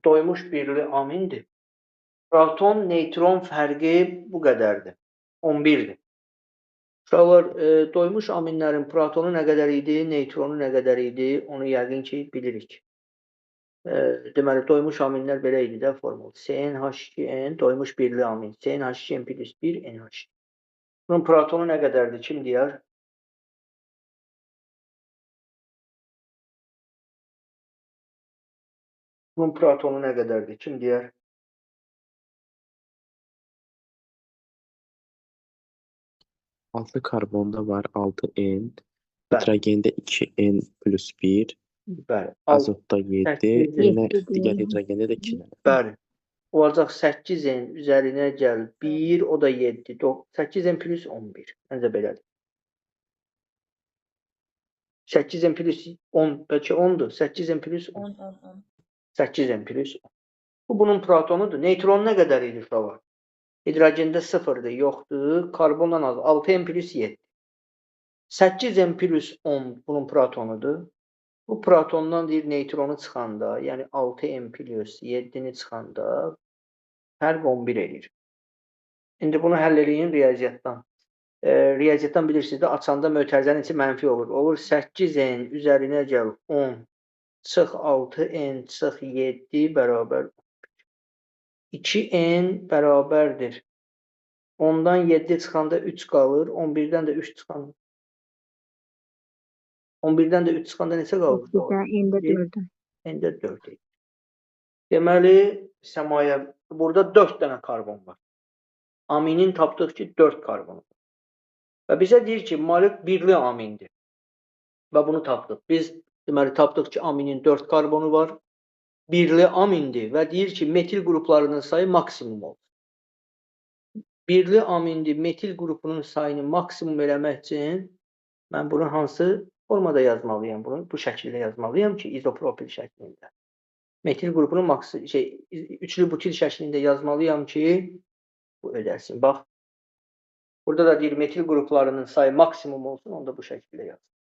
Doymuş birli amindir. Proton, neytron fərqi bu qədərdir. 11-dir. Uşaqlar, doymuş aminlərin protonu nə qədər idi, neytronu nə qədər idi, onu yəqin ki, bilirik. Deməli, doymuş aminlər belə idi də formul. CnH2n, doymuş birli amin. CnH2n plus 1, NH. Bunun protonu nə qədərdir, kim deyər? Bunun protonu nə qədərdir, kim deyər? 6 karbonda var 6N. Bəli. Hidrogende 2N plus 1. Bəli. Azotda 7. Səkkiz. Yenə Yeddi digər deyil. hidrogende də 2 dənə. Bəli. Olacaq 8N üzərinə gəl 1, o da 7. 8N plus 11. Məncə belədir. 8N plus 10, bəlkə 10-dur. 8N plus 10. 10, 10, 10. 8N plus 10. Bu bunun protonudur. Neytron nə qədər idi uşaqlar? Hidrogende 0-dır, yoxdur. Karbondan az. 6N plus 7. 8N plus 10 bunun protonudur. Bu protondan deyir neytronu çıxanda, yəni 6N plus 7-ni çıxanda fərq 11 eləyir. İndi bunu həll eləyin riyaziyyatdan. Riyaziyyatdan bilirsiniz də açanda mötərizənin içi mənfi olur. Olur 8N üzərinə gəl 10 çıx 6N çıx 7 bərabər 2N bərabərdir. 10-dan 7 çıxanda 3 qalır. 11-dən də 3 çıxanda 11-dən də 3 çıxanda neçə qalır? 8-də, N-də 4-ə. N-də 4 edir. Deməli, Səmaya, burada 4 dənə karbon var. Aminin tapdıq ki, 4 karbon var. Və bizə deyir ki, molek birli amindir. Və bunu tapdıq. Biz deməli tapdıq ki, aminin 4 karbonu var. Birli amindir və deyir ki, metil qruplarının sayı maksimum olur. Birli amindir, metil qrupunun sayını maksimum eləmək üçün mən bunu hansı formada yazmalıyam? Bunu bu şəkildə yazmalıyam ki, izopropil şəklində. Metil qrupunu üçlü butil şəklində yazmalıyam ki, bu ödəsin. Bax, burada da deyir, metil qruplarının sayı maksimum olsun, onu da bu şəkildə yaz.